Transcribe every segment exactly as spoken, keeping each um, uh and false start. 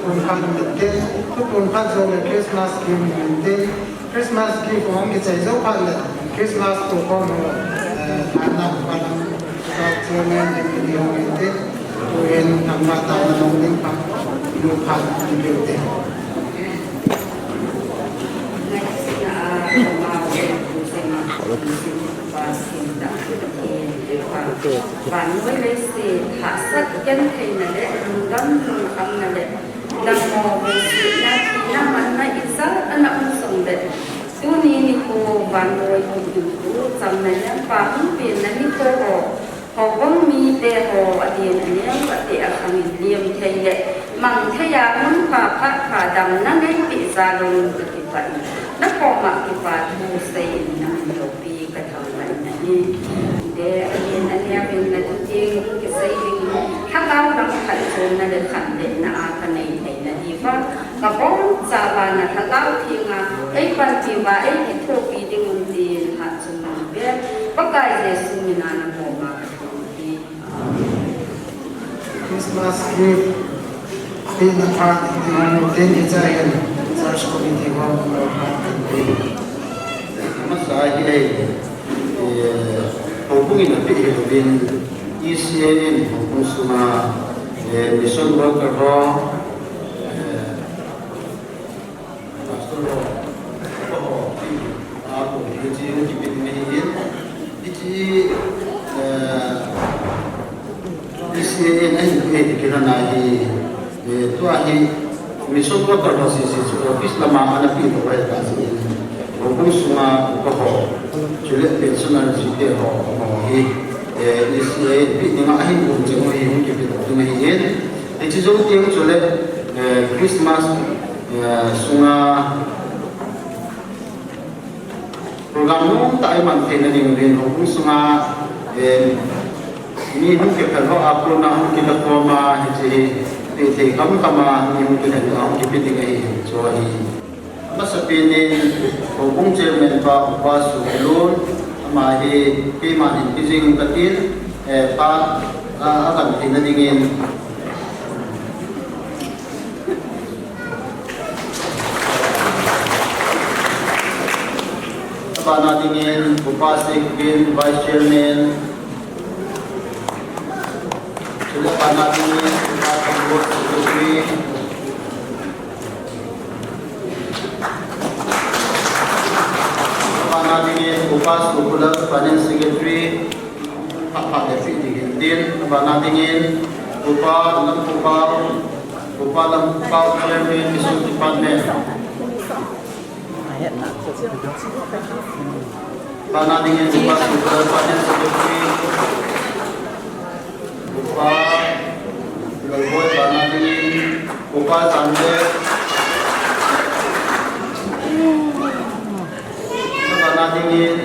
Phat min tin, thupun phat jou le Christmas gift min tin, Christmas gift hung kichai jou phat le Christmas program ho, eh, lana phat chairman M D hung min tin, tuin thangvah tah na nong ding phat, nu phat min tin. Vannoi leiset hahsat gentheina le lungdam lungkhamna le dammo veisetna thina manna ijat ana um jongle, tuni nikho vannoi hung hintu chamna lengpa hung penna nikho ho, houbung mite ho adin aneo ateh akhang in liemthei le mangthei a mun pha phat pha damna neipeh jal un kakipah in, nakoma kipa thu sei in namin loupi kathangvah in ahi. Te adin aneo in nati ding kisei ding, lhagao lam khat chonna le khanletna a kanei theina diuva, kabonchauva na Lhagao Theng a eipanpi uva eikithopi ding un tin hatchungnung pen Pakai Jesu mina nakoma kathum ahi. Christmas gift pehna phat, eh, tin hiche a hin Church Committee ho, eh, phat tin. Amasa hi, eh, houbung in apeh hilouvin, E C A in houbung sunga, eh, mission worker ho, eh, Pastor ho, pa ho, a, ko, hiche hung kipe ding ahin. Hiche, eh, E C A in ahin pe ding kiti na hi, eh, tua hi mission worker ho sese chu office lama ana pe tou ahi tasin. Houbung sunga upa ho, chule pensioner jite ho, ho hi, eh, E C A in pe dinga ahin gon cheng u hi hung kipe tou ding ahin. Hiche jou teng chule, eh, Christmas, eh, sunga program nomtah a iman theina ding uvin, houbung sunga, eh, mi hung kiphal ho a kona hung kilakhom a, hiche hi, pe thei khamkham a, mi hung kiphal a hung kipe ding ahi, chu ahi. Amasapen in, houbung chairman pa, Upa Sukilun, ama hi, keiman hin pe jing katin, eh, pa, a, akan theina dingin, Abana dingin, Upa Sekbin, Vice Chairman. Chule abana dingin, Upa Kambot Secretary. Abana dingin, Upa Sukula, Finance Secretary. Phat phat le pe ding ahin tin, abana dingin, Upa Lamkhopao, Upa Lamkhopao, Chairman, Mission Department. Abana dingin, Upa Sukula, Finance Secretary. Upa Lalboi, abana dingin, Upa Janle. Abana dingin,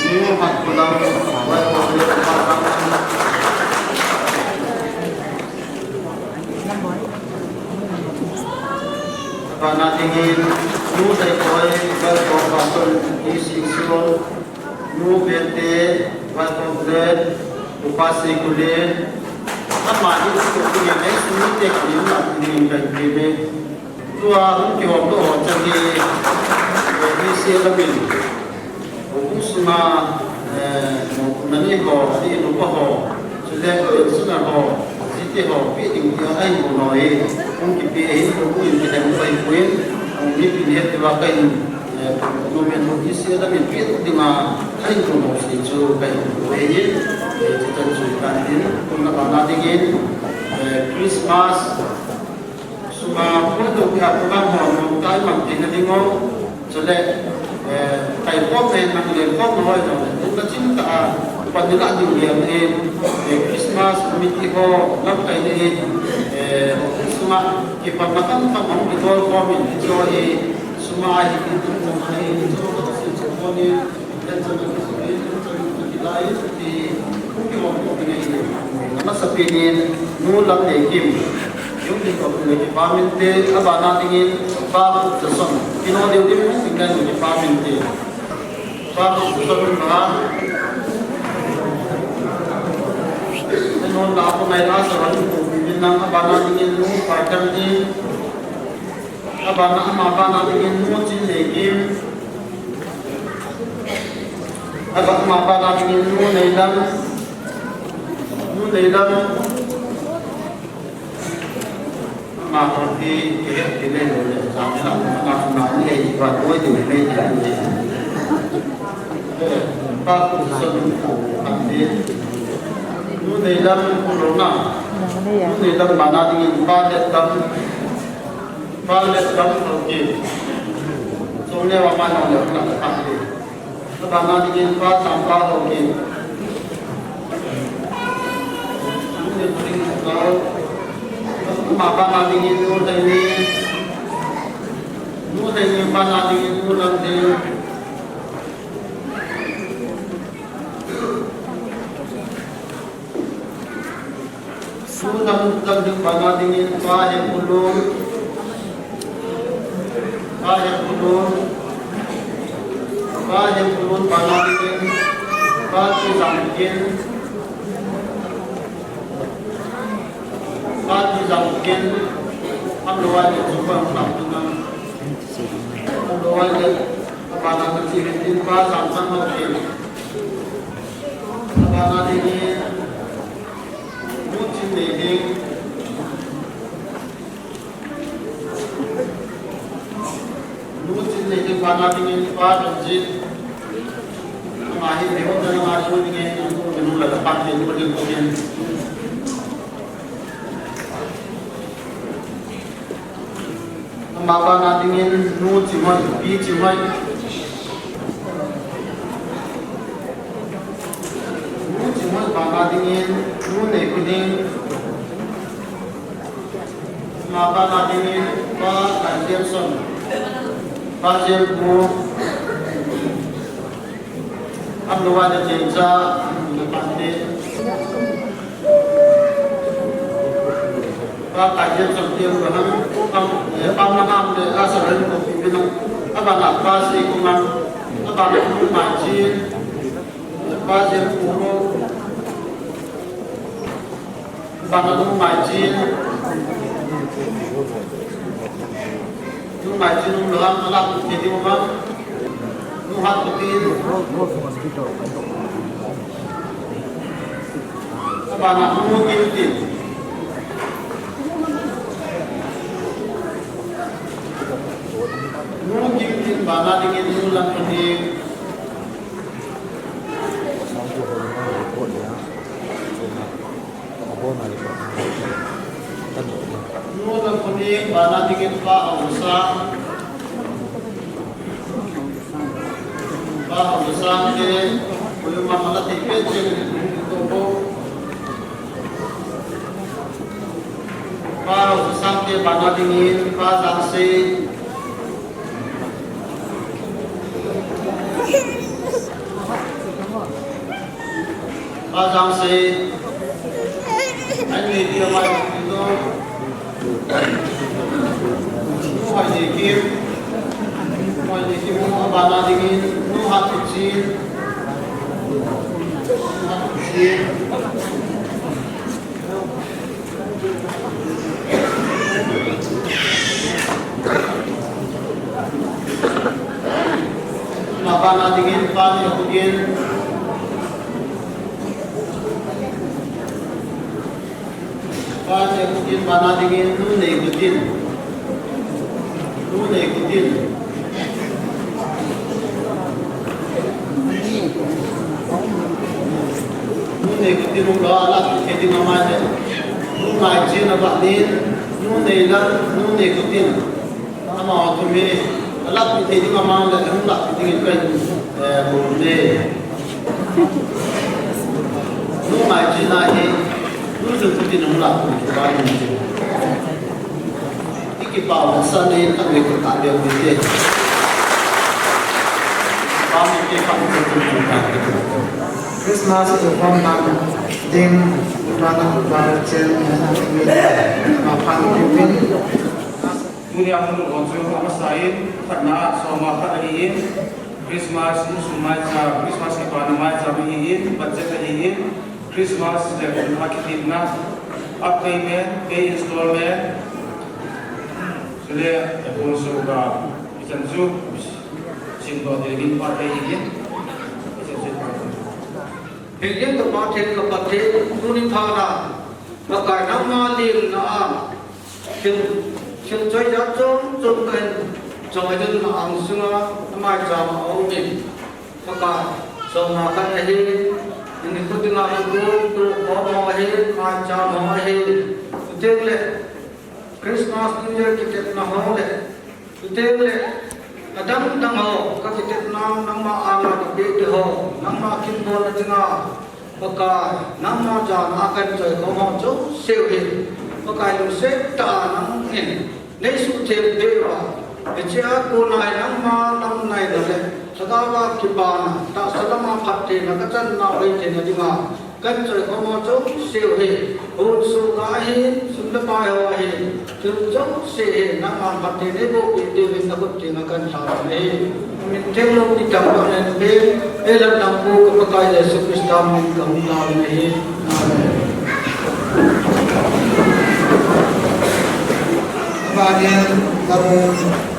Nu Hatkulam, Vice President, Upa Janle. Abana dingin, Nu Daikoi, Vice President, Pastor D C Sirol. Nu Bete, Vice President, Upa Sekule, ama hi, tu ni nei sumi te kani na ni kai ni be. Tua hung kihom doh ho chan hi, eh, E C A lamin. Houbung sunga, eh, mo, mani ho, adi nupa ho. Chule, eh, suna ho, jite ho, pe ding tia ahin gon ho hi, hung kipe ahin, houbung in kidem pai puin, hung mipin het diuva kahin, eh, numen ho E C A lamin pe dinga, ahin gon ho si chu kahin gon ahin, eh, chutan chu tan din, kum na bana dingin, eh, Christmas, Sunga, koi to kia program ho, no, kai mang tin na ding o. Chule, eh, kai khom le, nang le khom na hoi lo. Tun na chin ta, pan ni la ding le, eh, eh, Christmas committee ho, lam kai le, eh, sunga, kipan na kam kam hong kidol khom in, cho hi, sunga hi, kin tum tum hi, cho ka sin cho ni, Amasapen in, Nu Lamneikim, jong ding kop le kipa min te, abana dingin, Pa Jason, kino deu ding hung ding dan kipa min te. Pa Jason ba, non la ko ngai la sa ran ko min Nang abana dingin nu Paikal Ding. Abana, ama bana dingin nu Chinneigim. Aba, ama bana dingin nu Neilam. Nu Neilam. Ama kon hi, hi, hi nei lo le, sa mi la, na, na, ni, hi, ba, ko, hi, ni, ni, ni. Pa, ko, sa, ni, ko, an, ni. Nu Neilam, ko, lo, na. Nu Neilam, bana dingin, Pa, Letlam. Pa, Letlam, okay. So, ne, wa, ma, na, le, na, na, okay. Abana dingin Pa Sangpa Haokip. Ama bana dingin Nu Hleini. Nu Hleini bana dingin Nu Lamding. Nu Lam, Lamding bana dingin Pa Hepulun. Pa Hepulun. Pa Hepulun bana dingin Pa Tijangkin. Pa Tijangkin. Am lo wa ni chu pa na tu na. Am lo wa ni. Bana dingin Pa Sangpan Haokip. Bana dingin. Nu Chinneiding. Nu Chinneiding bana dingin Pa Ranjit. Ama hi meho na ma nu dingin, nu, nu la pa ke nu ding ko ding. Ama bana dingin Nu Chimhoi, Pi Chimhoi. Nu Chimhoi bana dingin Nu Neikuding. Ama bana dingin Pa Kaijelson. Pa Jelpu. Am lo wa de chen cha, am lo pa de. Pa Kaijelson te u ham, am, eh, pa na ham de, a sa ren ko pi pi na. Abana Pa Seikungam, abana Nu Maichin, Pa Jelpu. Bana Nu Maichin. Nu Maichin um lo ham, ala ku ke di um ham. Nu Hatputin. Bana Nu Gimtin. Nu Gimtin bana dingin Nu Lamkhuning. Nu Lamkhuning bana dingin Pa Haosang. Pa Haosang te, koi ma ma la te pe chen to ko. Pa Haosang te bana dingin Pa Jangsei. Pa Jangsei. Ani dia mai tu. Mai ni kim. Mai ni kim, bana dingin Nu Hatpuchin. Hatpuchin. Ama bana dingin Pa Neikuding. Pa Neikuding bana dingin Nu Neikuding. Nu Neikuding. Nu Neikuding um lo, ala ke ding ama je. Nu Maichin abana dingin Nu Neilam, Nu Neikuding. Ama ho thum hi, alap pi thei ding ama le, hung lap pi ding in ka hin, eh, bol e. Nu Maichin a hi, Nu Jungkutin hung lap pi ding ka hin. I kipah un sa nei, ka nei ko ta ding te. Ba mi te pa ko ko ta. Christmas program na ding, ba na ba chen, ma pan pi pin. Tunia hung lhun chu amasa in, khatna a soma khat ahi in, Christmas insung maicham, Christmas kipana maicham ahi in, budget ahi in, Christmas le kum a kitepna. Part payment, pay installment, chule a full suka, ichan chu simdoh dingin part pay hi, ichan chu part pay. Hijeh in ka Pathen, ka Pathen, tuni phat a, Pakai nangma lemna a, thil, thil choi jat chom chom kahin choi ding na angsunga, na maicham a um in. Pakai, soma khat ahi, in kut dinga tu, tu, khom ho ahi, maicham ho ahi. Chuteng le, Christmas, New Year kitepna ho le, chuteng le, adang dang ho, ka kitepna, nangma anga ka peh te ho, nangma kin bolna dinga, Pakai, nangma jana kahin choi khom ho jouse u hi, Pakai lungset tah a nangin, nei suhtheng peh uva, hiche a kona hi nangma lamnaina le, lhagao a kipana, tahsa lama phattheina ka channau hithei na dinga, kahin choi khom ho jouse u hi, hon sohga ahin, sum le pai ho ahin, thil jouse hi, nangman phatthei neiboh peh diuvin na khut thenga kahin lhah u ahi. Min theng lopi tah a kahin pe, ei Lalpa Pu ka Pakai Jesu Christa min in kahung tao u ahi. Amen. Amen.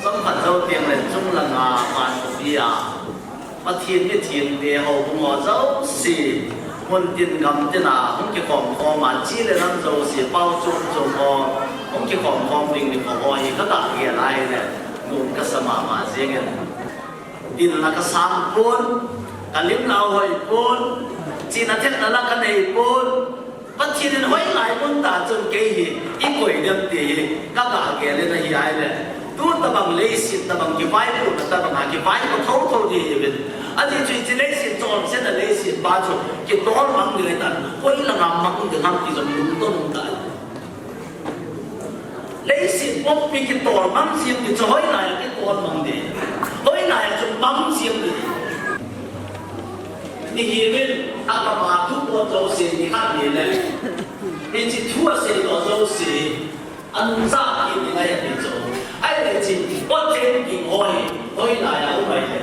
Chomkhat jou teng le chunglanga vannoiya Pathen mithengte houbung ho jouse, mun tin gam tina hung kikhom khom a, chi le nam jouse, pao chom chom ho hung kikhom khom ding nikho ho hi kagah gel a ahile, nom kasa mama jengin. Dinna kasang pon, kalimna hoi pon, chihna thepna la kanei pon, Pathen in hoilai mun tah chun kei hi eikoi dem ti hi kagah gel in ahi ahile, tu tabang leiset tabang kivaipohna tabang a kivaipo thotho ding ahiuvin. Ajeh chu hiche leiset chonsetna leiset pa chu kitol mang ding ahitan, hoilanga mang ding ham ti jong lungto um tai. Leiset pumpi kitol mang jeng ti chu hoilai a kitol mang ding, hoilai a chu mang jeng ding. Mihem in akam a thu pon jouse nikhat nile, hiche thu aseidoh jouse anungcha kit ding ahi ti chu. Ahile hiche Pathen ding ho hi hoilai a um ahi.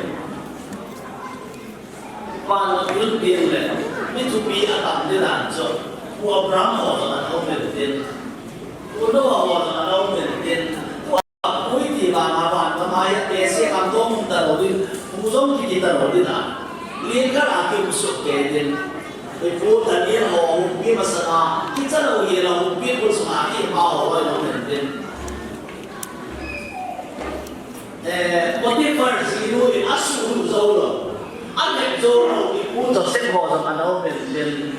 Van alut teng le, mi thupi atam ding dan chu, Pu Abraham ho jong ana um intin, Pu Noah ho jong ana um intin, tua pu iti vanga van gam a hi atehse gam dong um talou ding, pu jong kiti talou ding a, len khat a kium soh kei ding. Pu Daniel ho, huhpi masanga, kicha lou hel a, huhpi kul sunga kipa ho jong ana um intin. Eh, Potiphar jinu in asuhlut jou lou, alhep jou lou, ipu Joseph ho jong ana um intin.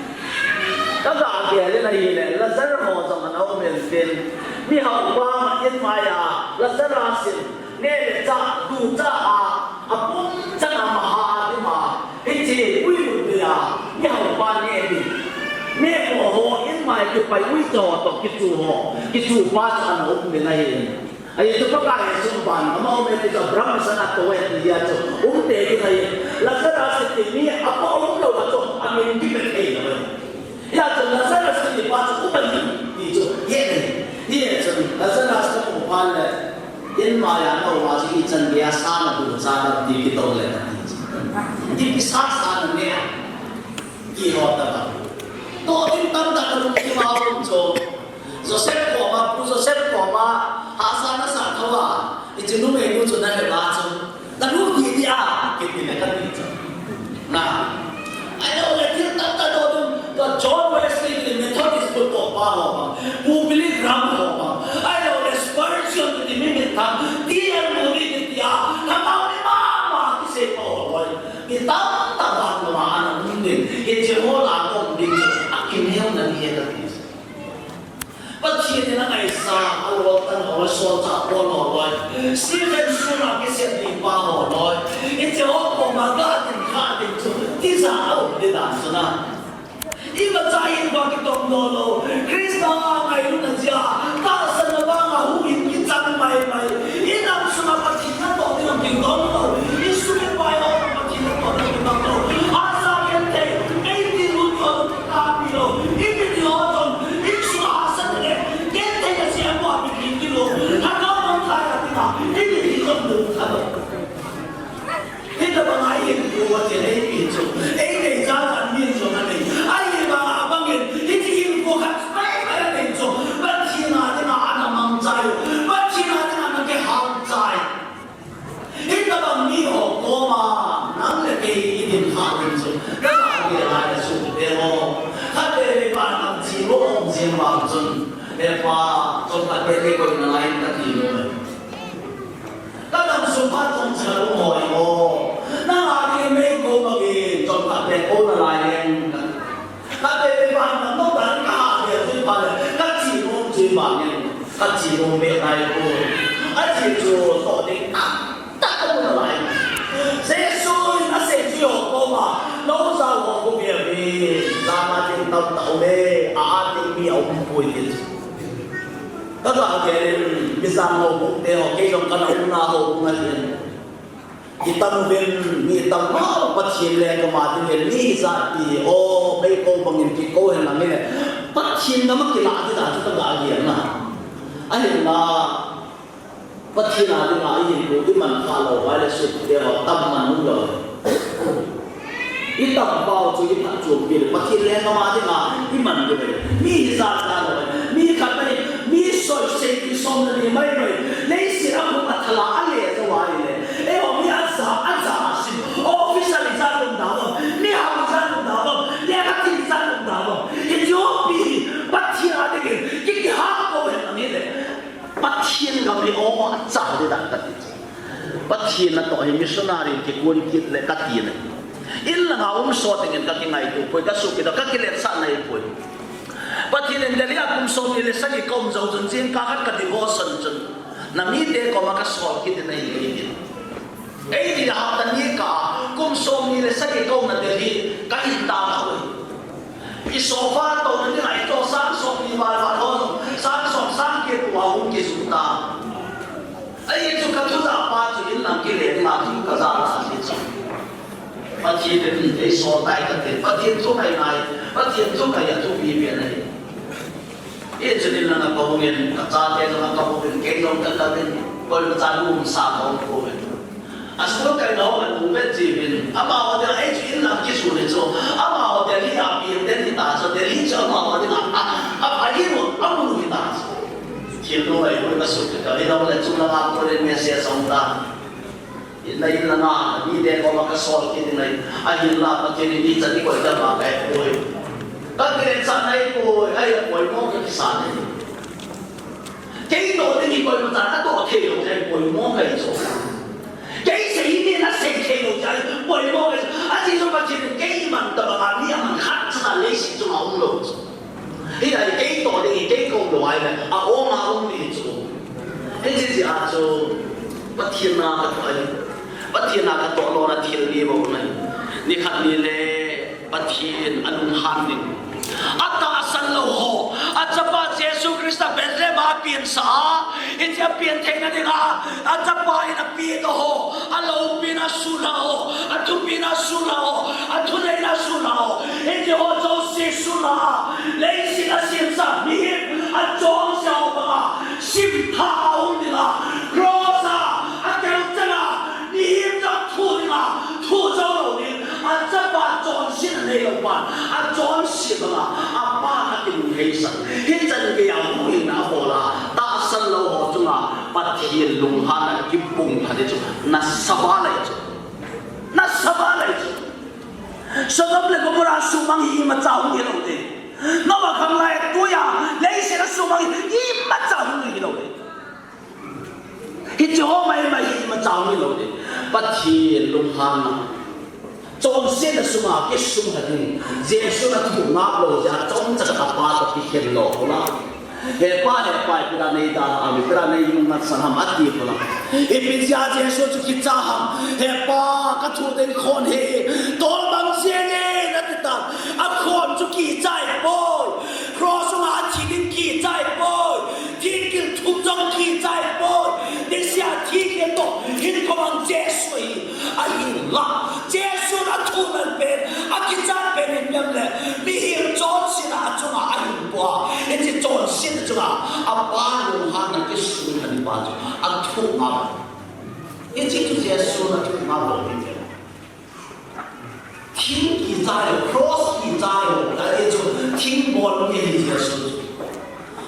Kagah gel in ahile, Lazarus ho jong ana um intin. Mihaupa in maiya Lazarus in neh le chah, duchah a, apum chan a maha dima, hiche uilut geiya mihaupa neh ding, mehmo ho in mai kipai uicha ho toh kichu ho, kichupa chu ana um in ahi. Ajeh chu Pakai Jesu van gam a um e ti chu Abraham masanga tou e ti jeh a chu um tei ding ahi. Lazarus kiti mi apo umlou a chu amin kipe thei lou ahi. Hijeh chun Lazarus kiti pa chu um ahi ti chu het ahi. Hijeh chun Lazarus kamu phat le, in maiya naopa chu ichan geiya sa naducha ham ti kitou le kati chu. Ipi sa sa naneh a, ti ho tabang. Toh ding tamtah kalung kim a um chu. Joseph koma, Pu Joseph koma, hahsa nasa thou a, hiche numeinu chu nahe uva chu, nanu hi dia, kiti le kati chu. Na. Ahilou le thil tamtah toh ding, tua John Wesley kiti Methodist pu tohpa ho bang, Pu Billy Graham ho bang, ahilou le Spurgeon kiti mi minthang, D L Moody kiti a, lhagao le mama kisei pa ho loi. Mi tamtah vangam a ana um ding, hiche ho lah a um ding chu, akinel na ding ahi kati. Pathen in angaisang, aloltan ho, asolchah Paul ho loi, Stephen suna kisem ding pa ho loi, hiche ho koma gah ding, gah ding chu, tijat a um ding dan chu na. Imacha in vang kitom doh lou, Christa ngailutna jeh a, tahsanna vanga huhhing kichang mai mai, inam sunga Pathen natoh ding kidong lou, insung ipai ho Pathen natoh ding kidong lou, hahsa genthei, eighty lut ho, Kapi lou, ipi ti ho jong, insunga hahsatna le, genthei a jeh a, Pathen kilou, lhagao mangthai a dinga, ipi ti jong lou, lhagao. Hitabang a hinkho Pathen in eipeh chu, einei jal a min jong anei. Ahivang abang in, hiche hinkho khat paipai anei chu, Pathen a dinga ana mangchai u, Pathen a dinga ana kihal chai. Hitabang mi ho koma, nang le kei i din kha ding chu, ka la ve lai a sum te ho. Khatvei vei pa nang chi lo om jing vang chun, he pa, chomkhat te te koi nalai in kati nom e. Ka dam sung phat chomcha lo hoi ho. Nang a ding mei ko bangin, chomkhat te ko nalai in. Khatvei vei pa nang no dan ka ha ve chu pa le, ka chi nom chu vangin. Ka chi nom be nai ko. A chi chu toh ding tamtah ka mu nalai. Jesu in asei chu ho koma, nao jao ho ko ve ve. Jana ding tamtah um e, a a ding mi aum poi ti. Ka ga gel in, mi jang houbung te ho, kei jong kana umna houbung ahin. Itam uvin, mi tam ho, Pathen lenggam a ding in, mi hijat pi, o, mei ko bangin kiko hen lang in. Pathen gam a kilah ding dan chu ka ga gel na. Ahinla, Pathen a dinga ihinkho iman kha lou uva ahile sum te ho tam man um lou. Itam pau chu iphatchompi le Pathen lenggam a dinga iman diu ahi. Mi hijat jat lou ahi. Mi khat ahi, mi soi sei ti som le ni mai mai. Leiset a Pathen gam hi aw a cha ding dan kati. Pathen natoh hi missionary in kikun kit le kati na. In langa um sot dingin kakingaito poi, kasuh kit a, kakiletsah nai poi. Pathen in Delhi a kum somni le sagi kaum jou chun, jingkah khat ka devotion chun, namite koma kasol kit in ahi. Eighty hapta ni kah a, kum somni le sagi kaumna Delhi, kahin tao kha uve. I sofa touna dinga icho sang somni val val ho jong, sang som sang get uva hung kijum tai. Ahi chu kathu jah pa chu in lang kile dinga chu kaja la ahi chu. Pathen in eisol tai kati, Pathen thu kai ngai, Pathen thu kai a thupi pen ahi. Hichun in langa kahung in, kachate jong kahung in, kei jong kakap in, koima cha lungsa kahung pouve. A school kaina hung in, hung vet jiuvin, amaho dinga, ei chu in lang kisun hi chu, amaho Delhi a pi den hita chu, Delhi chu amaho dinga, a, a, a, ahi mo, amu hita chu. Thil lungai hoi kasut ka, hinlah chunglanga konin message ahung ta. Inna in langa, mite koma kasol kit in ahi, ahinla Pathen in ichan ikoi dama kahe poi. Kakiletsah nai poi, ahile poimo kakisa nai. Kei toh ding hi koima chan atoh thei lou jeh a poimo kahi chu. Kei sei hi mi nasei thei lou jeh a poimo kahi chu. Ajeh chu Pathen in kei iman tobanga mi aman khat cha leiset chunga um lou chu. Hilai kei toh ding hi kei kou lou ahile, a-ong a um ding hi chu. Hiche jeh a chu Pathen a katoh ahi. Pathen a katoh lona thil ni bou ahi. Nikhat ni le Pathen alunghan ding. Atahsan lou ho, achapa Jesu Christa Bethlehem a apensa a, hiche apen theina dinga, achapa in apedoh ho, aloupina sunha ho, athupina sunha ho, athuneina sunha ho, hiche ho jouse sunha a, leiset a semsa mihem achonse ho banga, simtha a um dinga, cross a, akelchang a, mihem chu athu dinga, thu jou lou ding, achapa chonsetna neilou pan, achonse banga, apa akinungheisan. Hichan geiya huhhingna abol a, tahsan lou ho chunga Pathen lunghanna kibung kha ding chu, nasatah ahi chu. Nasatah ahi chu. Sodom le Gomorrah suhmang hi imacha hung hilou ding. Noah khanglai tuiya leiset a suhmang hi imacha hung hilou ding. Hiche ho maimai hi imacha hung hilou ding. Pathen lunghanna, chonsetna sunga kisung kha ding. Jesun athu ngap lou jeh a chomcha khat a Pa toh kikhen lou pula. He Pa, he Pa, ipi dinga neidalha ham, ipi dinga neinungnatsan ham, ati pula. Ipi jeh a Jesu chu kicha ham. He Pa, kathu ding khon hi tolbang jeng e, nati tan. Akhon chu kichai poi. Cross sunga athi ding kichai poi. Thingkil thum jong kichai poi. Nisea thingkil toh hinkho bang Jesu hi. Ahinla, Jesun athuman pen, akichat pen hi ipi ham le, mihem chonsetna chunga ahin pua. Hiche chonsetna chunga, apa lunghanna kisung kha ding pa chu, athu ngap. Hiche chu Jesun athu ngap lou ding. Thing kichai lou, cross kichai lou, ahi chu thingbol nge hi Jesu chu.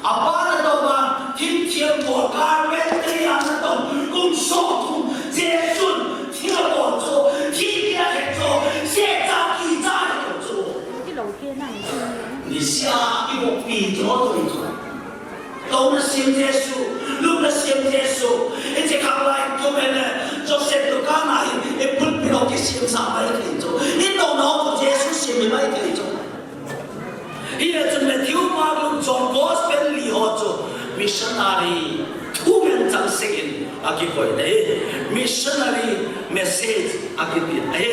Apa natoh vang, thingthem bol, carpentry a natoh, kum som thum, Jesun thing abol chu, thing kia khe chu, secha kichai lou chu. Nisea ibohpi chu, chu. Touna sem Jesu, lupna sem Jesu. Hiche khanglai tupen le, Joseph dukan a hi, ipulpit ho kisemsa mai thei chu. Itouna ho chu Jesu sem mai thei chu. Hijeh chun Matthew, Mark, Luke, John, Gospel li ho chu missionary thuman changseh in akikoi ahi. Missionary message akiti ahi.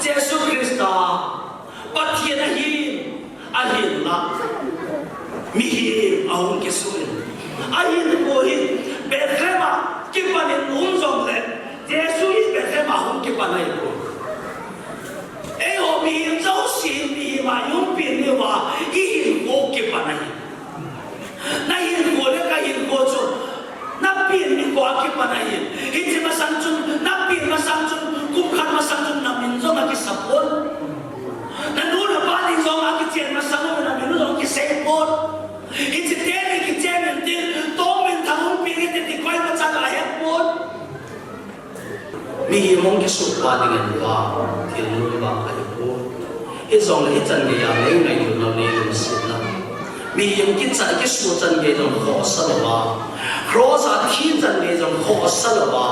Jesu Christa Pathen ahin, ahinla mihem ahung kisuh in. Ahinkho hi Bethlehem a kipan in um jongle, Jesu hi Bethlehem a hung kipan ahipoi. Eiho mihem jouse, mihem a i umpi uva, i hinkho kipan ahi. Nahinkho le kahinkho chu, napen nikho a kipan ahi. Hiche masang chun, napen masang chun, kum khat masang chun namin jong akisa pon. Nanu napa ding jong akichen masang un namin jong kisei pon. Hiche teni kichen in tin, tong minthang umpi hite ti koimacha ahet pon. Mihem hung kisuhpa dingin tua thil lungbang kahipoi. Hijongle hichan geiya nei ngailutnau, nei lungsetnau, Mihem kicha, kisuchan gei jong khohsa lou a. Cross a thi chan gei jong khohsa lou a.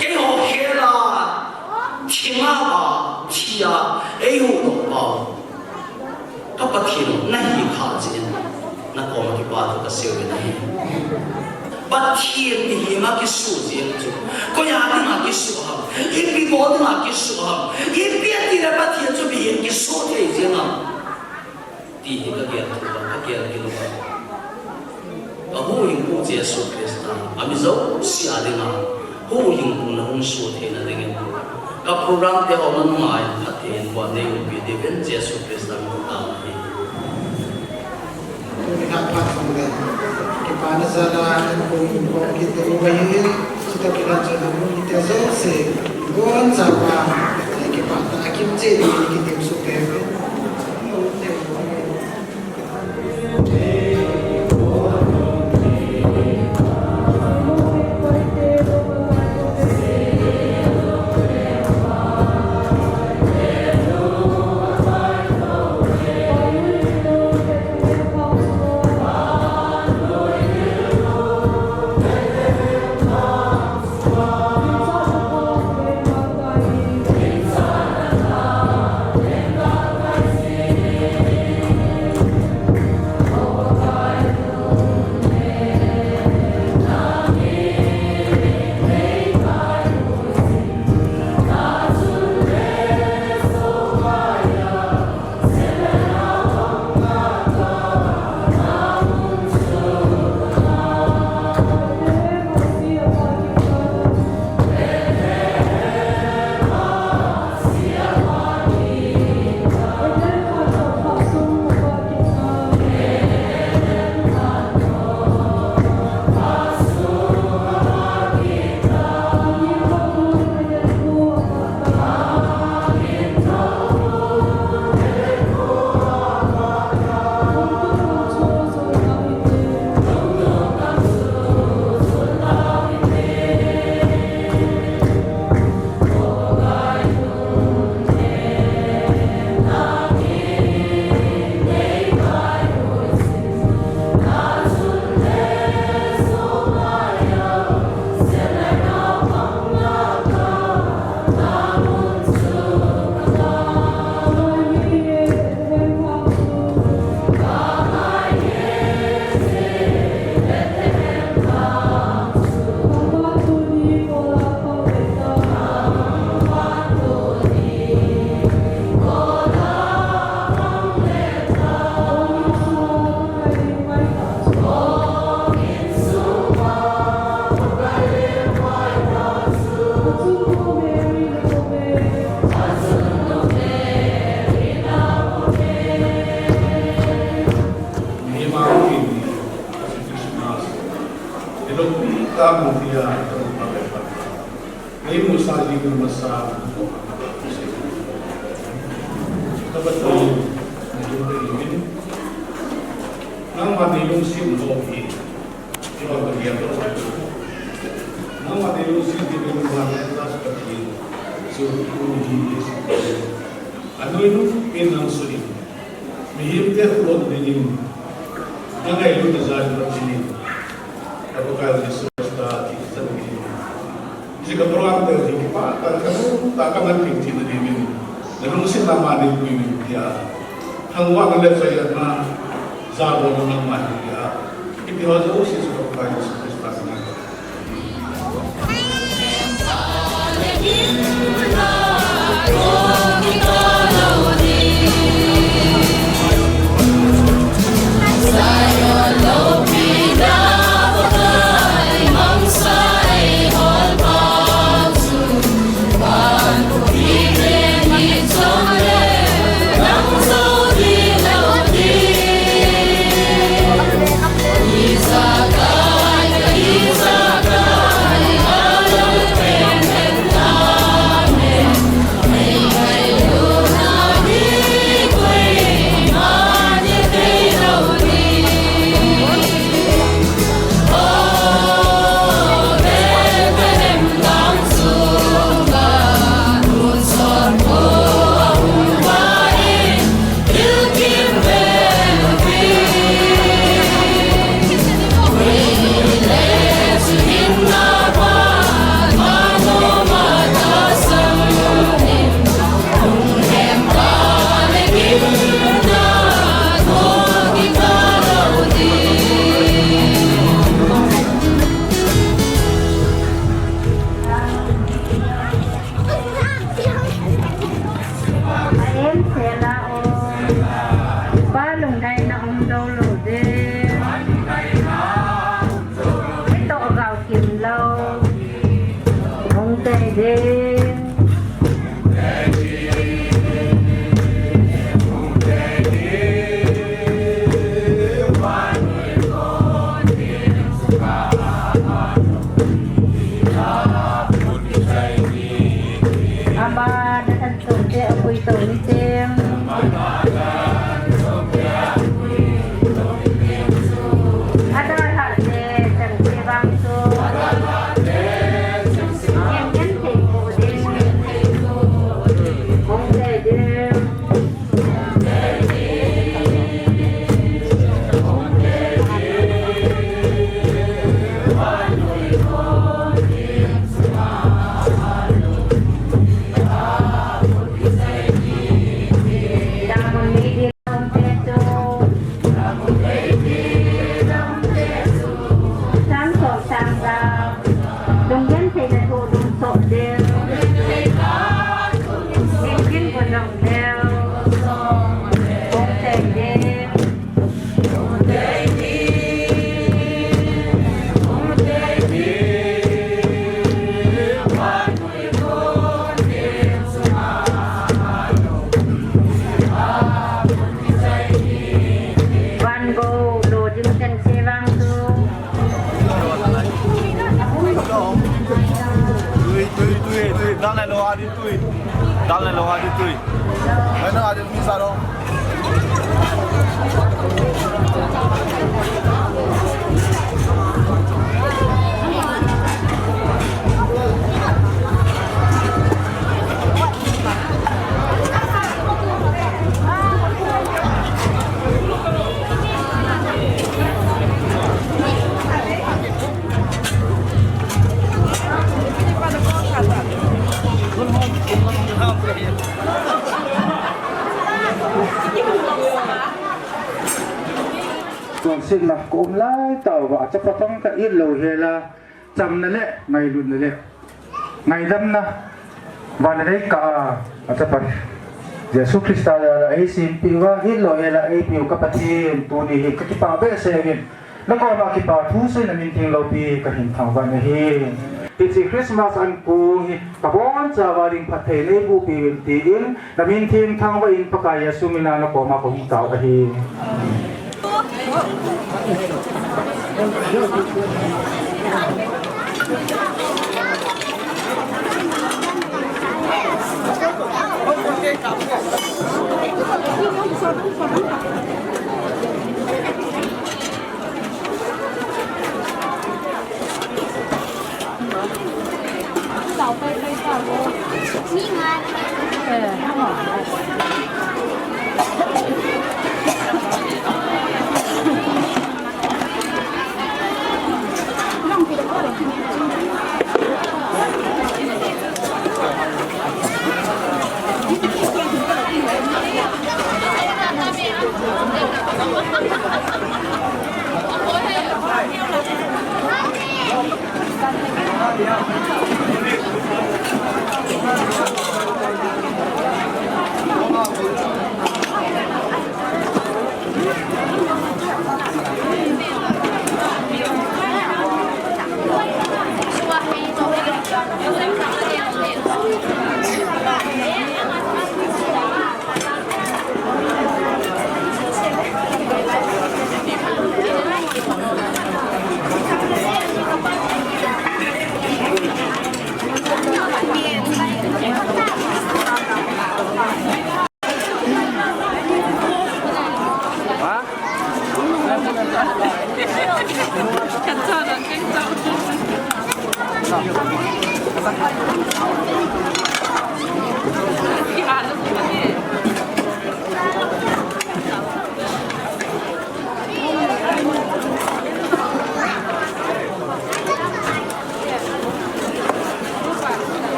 Keiho khel a, thing a ba, thi a, eihuhdoh pau. Ka Pathen, nahi kha jeh in, nakoma kipa thu kasei uvin ahi. Pathen mihem a kisuh jeng chu, koi a dinga kisuh ham, ipi bol dinga kisuh ham, ipi atile Pathen chu mihem kisuh thei jeng ham. Ti hi kagel thouva, kagel kit uva. Ka huhhingpu Jesu Christa, ami jouse a dinga, huhhingpu nahung soh theina dingin. Ka program te ho nangma in phatthei in boh nei umpi diuvin Jesu Christa min in. Tuni phat jong le, kipana jal a, huhhingpu kiti uva hi, chutoh kilhon chun nahung mite jouse, bonchauva, kipatah a kimcheh dingin kitem soh kei uve. Neimusah jing masa. Ka Pathen, nangma neilungset ho hi, iba ka dia ka. Nangma neilungset hi, nangma neilungset hi. Anoinung in nang sui. Mihemte khulot dingin, nangailutna jal in Pathen in, ka Pakai Jesu Christa thihchan dingin. Hiche ka program te hi kipah tah in, ka nung tah ka ngan thei theina dingin, nalungsetna ma neipui in tia. Thangvahna le chai-atna, jabolna nangma hi tia. Kiti ho jouse chu ka Pakai Jesu Christa min in. Hung tei ding. Ama na kan tung te apui to ni tem. Adalhah te, chang te vang chu. Ngen ngen thei po ding. Hung tei ding. Van go lo jing ten se vang tu. Tui, tui, tui, tui. Dal nai lo, adi tui. Dal nai lo, adi tui. Nai na, adi tui sa lo. Tuan sin na kum lai tau va chapa tong ka it lo hela. Chamna le ngailutna le ngaidamna, van le kah a, a Chapa Jesu Christa jal a eisimpi uva, hitlou hela eipiu ka Pathen, tuni hi ka kipah behseh in, na koma kipa thu sei na min theng loupi ka hin thangvah in ahi. Hiche Christmas an kong hi ka bonchauva ding phatthei nei bohpi uvin tin, na min theng thangvah in Pakai Jesu mina na koma ka hung tao ahi.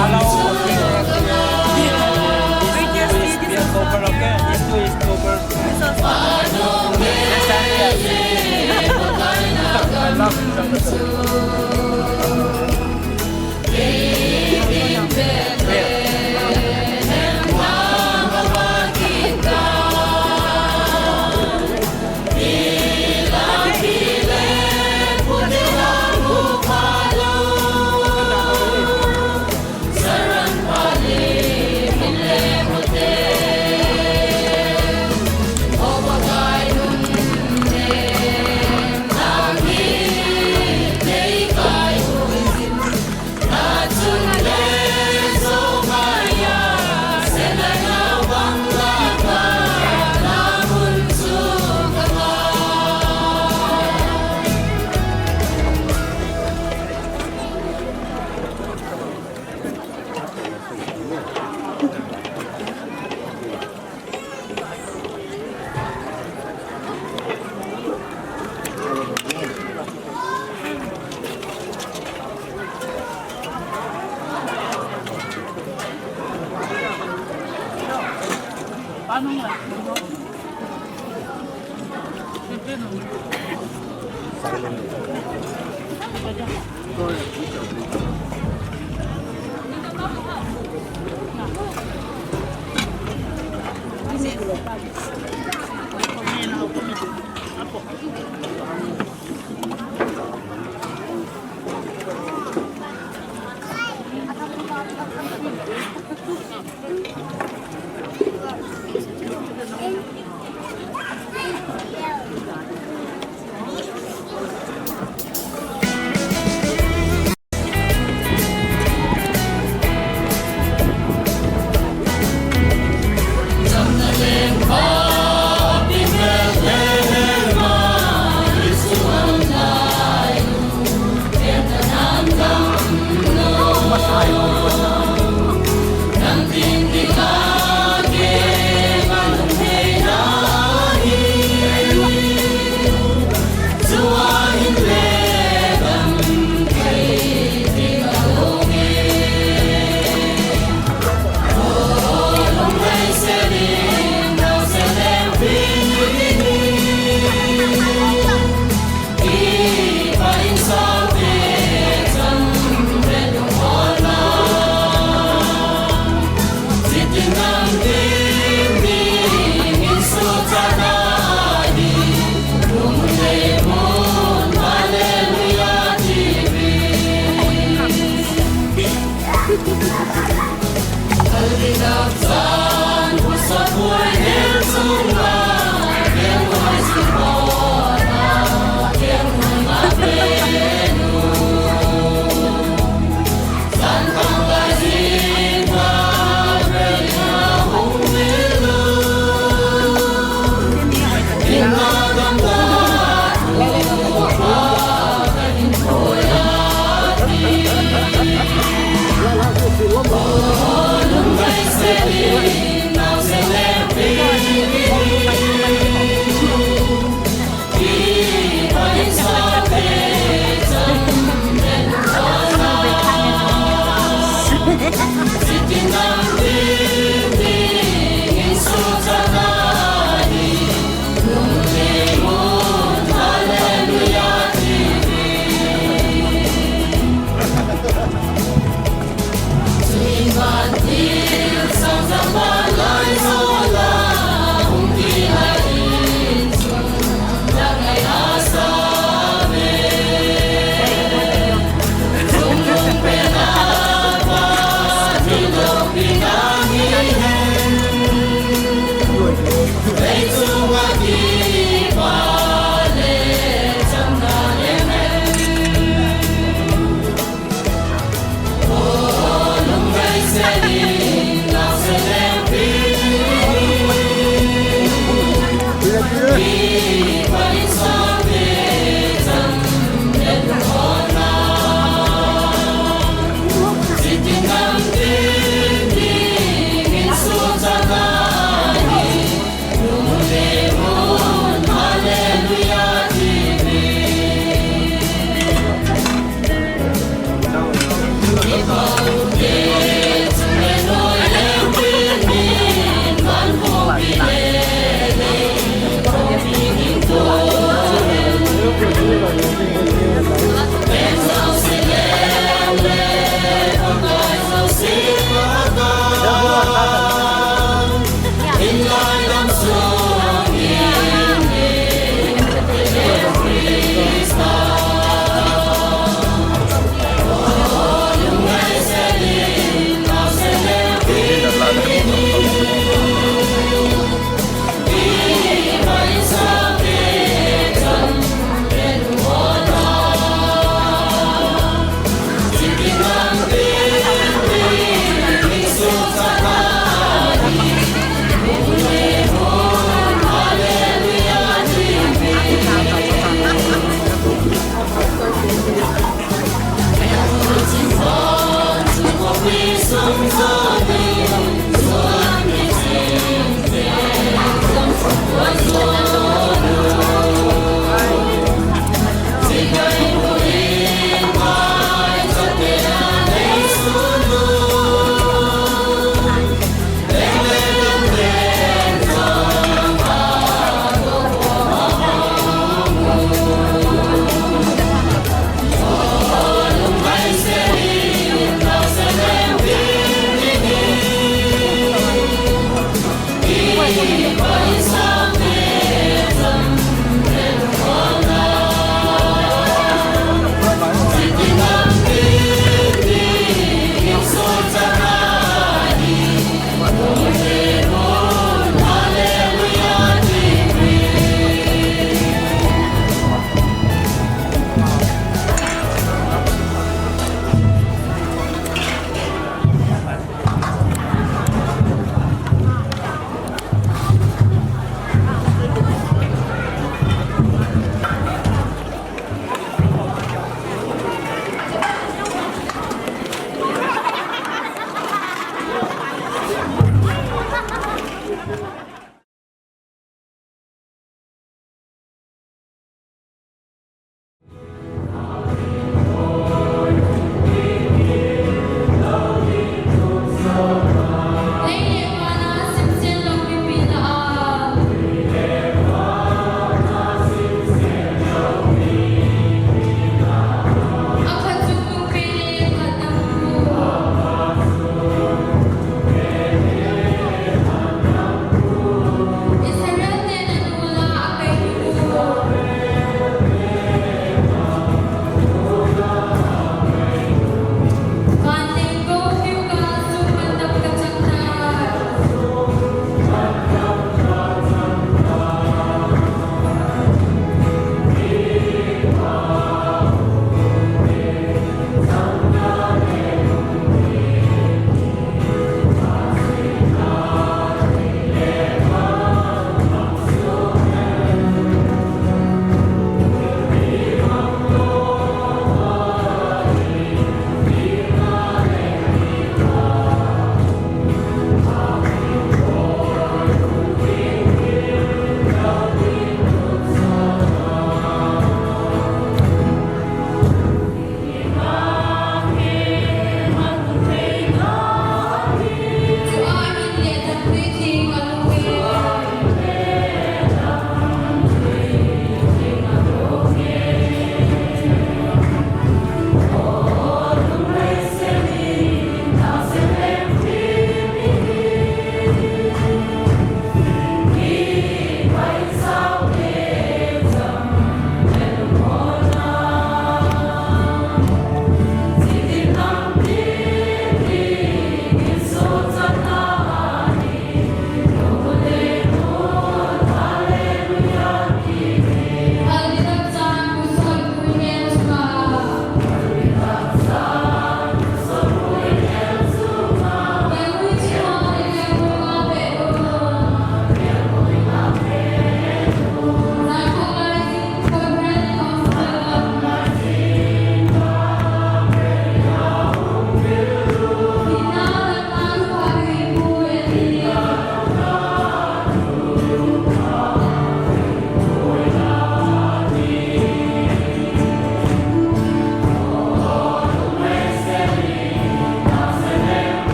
Hello. This, this, this is over, okay? This two is over. Yes, sir, yes. I love you.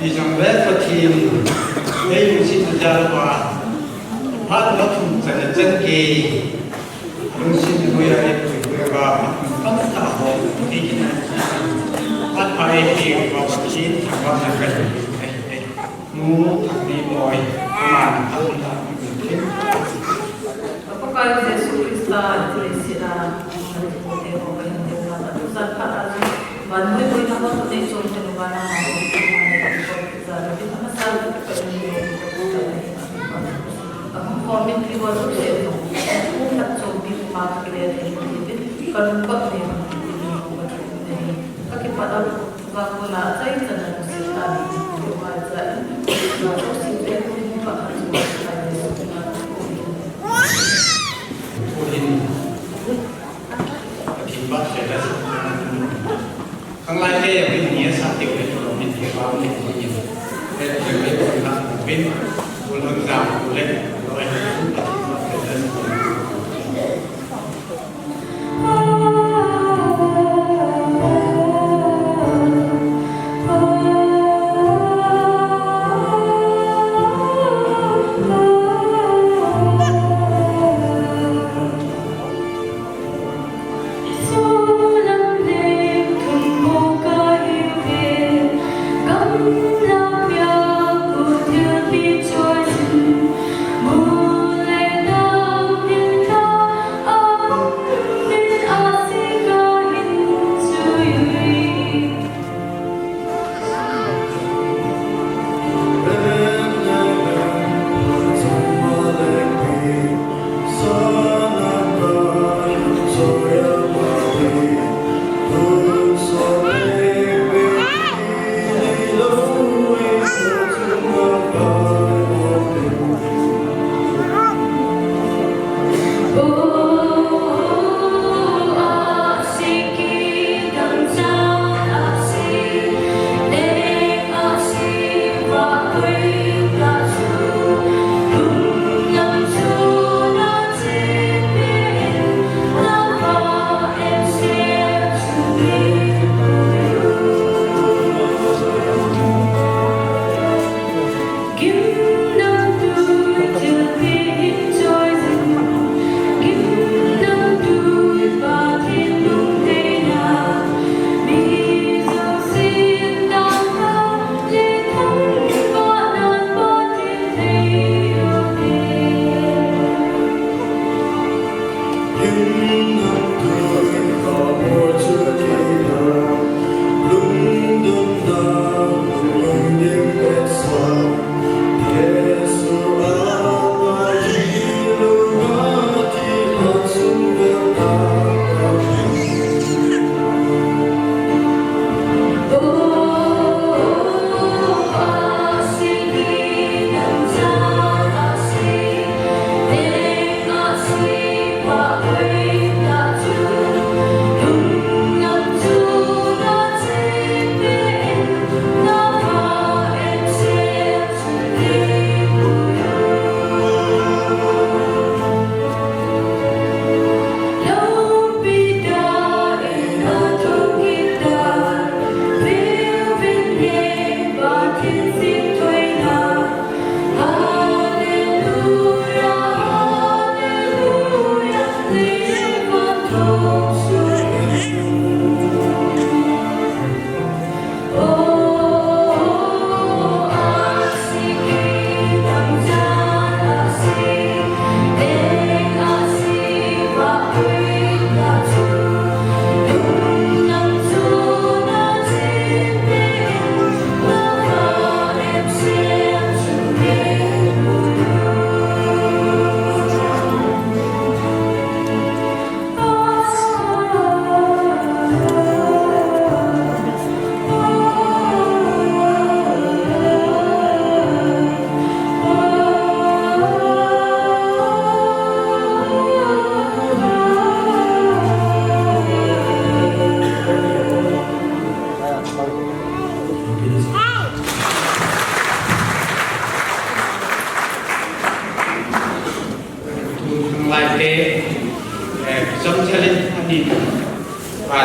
Hijongle Pathen, eilungset na jal uva, phat na thum chan a chan gei, lungset na noi a eipui uva, phat tah ho, eikina, phat pha eipeh uva, Pathen thangvahna kahin pe. Nu Thangneiboi, aman, aman, aman. Ka Pakai Jesu Christa, i thilse a, ka ti ko te ko ka hin te na ka tu sa ka a ji. Ban hoi hoi na ko tu nei chom te nu ba na ma ko tu ma ne ko tu sa na bi na sa ka ni ko tu sa na. Ka hung ko min ti ko tu se no. Ku ka chom bi ma ka le te ni bi. Ka nu ko ne ma ti ni ko tu ne. Ka ki pa da. Vangbola achaichan a lungset tah in, Jehovah in, vangbola lungset tah in, Jehovah in, Pathen ba thei la sa. Khanglai te ya bin ni sa te le to min te ba ne ni. Te te le ko na bin, ko lang sa ko le, ko ai Pathen ba thei la sa. Lai te, eh, chomcha le ani, pa,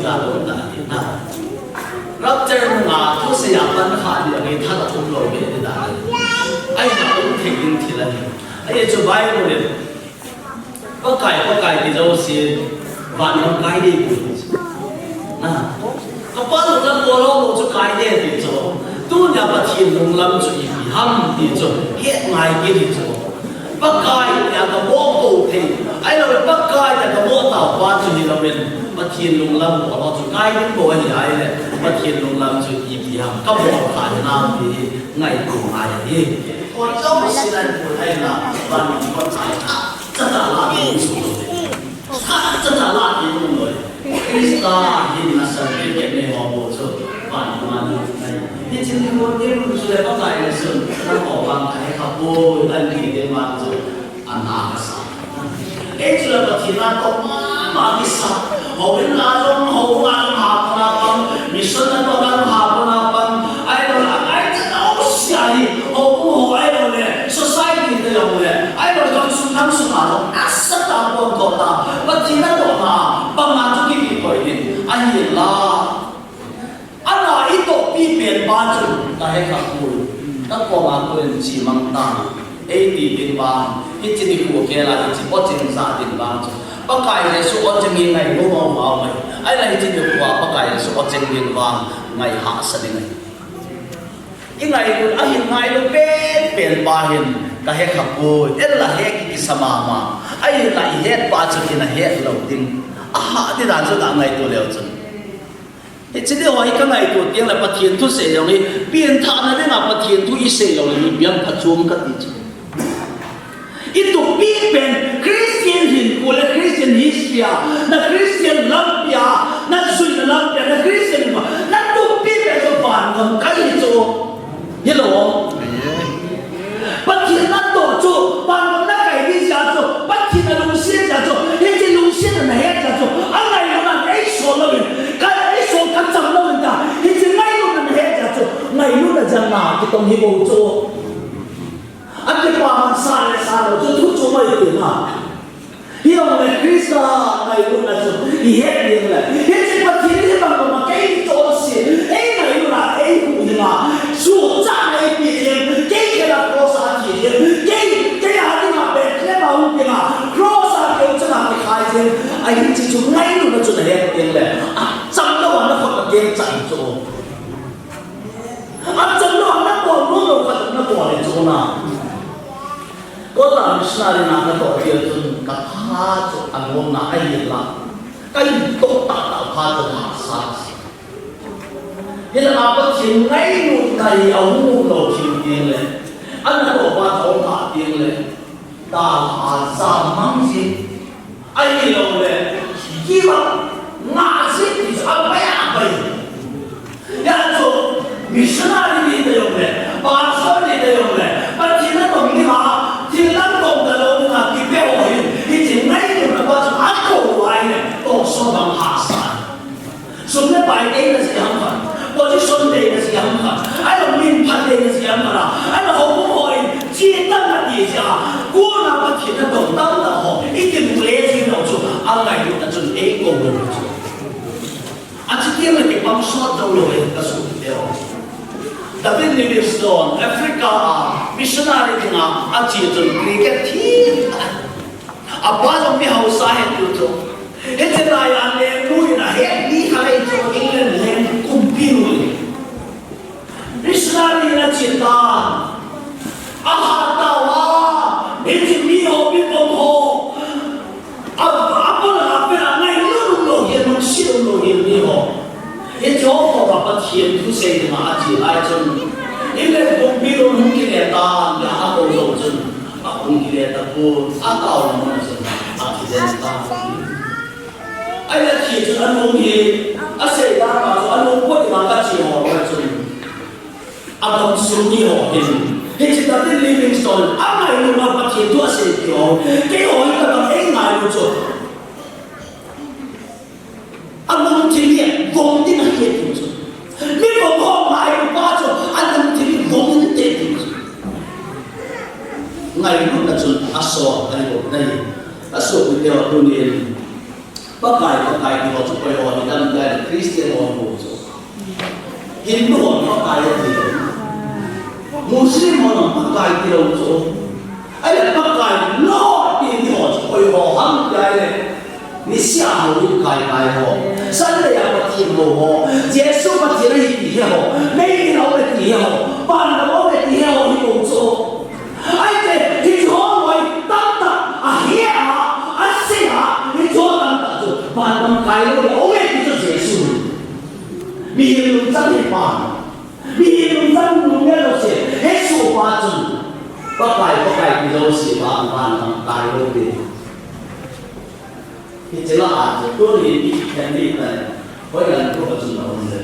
ta don ta ti na. Rapture nunga thusei a pan kha dia ngai tha ka thum lou ve ti ta. Ahi na um thei ding thil ahi. Ahi chu Bible in Pakai, Pakai ti jouse, van lam kai ding ti chu. Na, ka Pa lunglam bol lou chu kai ding ti chu. Tunia Pathen lunglam chu ipi ham ti chu. Het ngai kit ti chu. Pakai tia ka bol tou thei. Ahilou le Pakai tia ka bol tau pa chu hilou in. Pathen lunglam bol lou chu kai ding bou ahi ahile. Pathen lunglam chu ipi ham. Ka bol kha nau ti ngaito ngai ahi. Kon jouse nan pu thei na, van lam kon kai kha. Chata la ti su lo. Chata la ti su lo. Krista hin na certificate nei ho bou chu. Van man nei. Hiche ni ho te mun chu le Pakai le sun. Na ko van kai kha bou, an ti te man chu. Ana ka sa. Ei chu le Pathen a toh mama kisa. Houin a jong, houin a jong hapon a pang, mission a toh a jong hapon a pang. Ahilou le, angai chan a um sia hi, houin ho ahilou le, society te jong le, ahilou le, gamsung, gamsung a jong, nasatah a pon toh ta, Pathen a tohna, bang a chu kikikhoi ding, ahinla. Ana i tohpi pen pa chun ka he kha poi. Ka koma koiyin chemang tan. Ei ti ding vang, hiche nikho gel a hiche awcheng ja ding vang chu. Pakai Jesu awcheng hi ngailu mama mai. Ahile hiche nikho a Pakai Jesu awcheng ding vang ngai hahsa ding ahi. I ngailu, ahin ngailu pen pen pa hin ka he kha poi. Ei la he kikisa mama. Ahinla i het pa chu kina het lou ding. Aha, ti dan chu ta ngaito leu chun. Hiche ni ho hi ka ngaito teng le Pathen thusei jong hi, penthahna dinga Pathen thu i sei lou le, mi piang phatchom ka ti chu. I tupi pen Christian hinkho le Christian history a, na Christian lampi a, na juina lampi a, na Christian hinkho, na tupi pen chu van gam kai hi chu. Hilou. Pathen natoh chu, van gam nakai ding jeh chu, Pathen nalungset jeh chu, hiche lungsetna nahet jeh chu, angailutna eisol louvin, ka eisol kacham louvin ta, hiche ngailutna nahet jeh chu, ngailutna jeh a kitong hi bou chu. Akipaman sa le sa lou chu, thu chu mai ti na. Hijongle Christa ngailutna chu i het ding le. Hiche Pathen in hibang banga kei kichonse, ei ngailutna, ei huhhingna, suhchatna eipeh ding, kei khel a cross a thi ding, kei, kei a dinga Bethlehem a hung dinga, cross a keu chana kikhai ding, ahi hiche chu ngailutna chu nahet ding le. Achamlou a nakhut nakeng chan chu. Achamlou a nabol nom lou khat nakol le chu na. Kol a missionary na katoh tia chun kapha chu alomna ahi la. Kahin toh tahtah phat chu hahsa. Hilanga Pathen ngailutna hi ahung um lou thim teng le. Anatoh pa chu ahung kah teng le. Dalha a jamang jin. Ahilou le, give up, ngah jin ti chu abai abai. Hijeh chun, missionary ni ta jong le, pastor ni ta jong le, Pathen natong dinga, thil lamtong talou dinga, kipe ho hin, hiche ngailutna pa chu akou uva ahile, tonsot bang hahsa. Sum le pai deina jeh ham khat, position deina jeh ham khat, ahilou minphat deina jeh ham khat a, ahilou houbung ho in, che tan ati jeh a, kona Pathen natong tamtah ho, i kimu le jeh lou chu, angailutna chun eikou lou chu. Achuti le kipang sot jou lou e, ka sopite ho. David Livingstone, Africa a, missionary dinga, ache chun cricket thi. Apa jong mi hausa ahi tu chu. Hiche lai a lengnu in ahet mi khat ahi chu England leng kumpinu in. Missionary in ache tan. Ahat tauva. Hiche mi ho, mi pom ho. A, apa la pen a ngailut um lou hi, lungset um lou hi mi ho. Hiche ho koma Pathen thusei dinga ache lai chun, England kumpinu hung kile tan, tia akou jou chun, ahung kile tapon, ataona mun a chun, athi den tan. Ahile athi chun alung hi, asei dan a chu alung po dinga kache ho loi chun, agamsung mi ho hin, hiche David Livingstone, angailutna Pathen thu asei ti ho, keiho hi kadang eingailu chu. Alungthim hi vong ding ahi ti chu. Mi vong ho ngailu pa chu alungthim hi vong inte ti chu. Ngailutna chun asol ahi bou ahi. Asopite ho tunin. Pakai, Pakai ti ho chu koi ho hidam tia le Christian ho hi chu. Hindu hon Pakai ati lou. Muslim hon Pakai ti lou chu. Ahile Pakai Lord ti ni ho chu koi ho ham tia le. Messiah ho in kai kai ho. Sunday a Pathen ho ho. Jesu Pathen ahi ti ho. Mei in ho ti ho. Pan ho ti ho hi lou chu. Ahile, hiche ho loi tamtah, ahe a, asei a, hiche ho tamtah chu, van gam kai lou le, o nge ti chu Jesu. Mihem lungchang hepa. Mihem lungchang lunggel lou se, hesoh pa chun. Pakai, Pakai ti lou se pa, van gam kai lou le. Hiche la a chu tuni i khen ni ta le, hoilang group a chun na um le.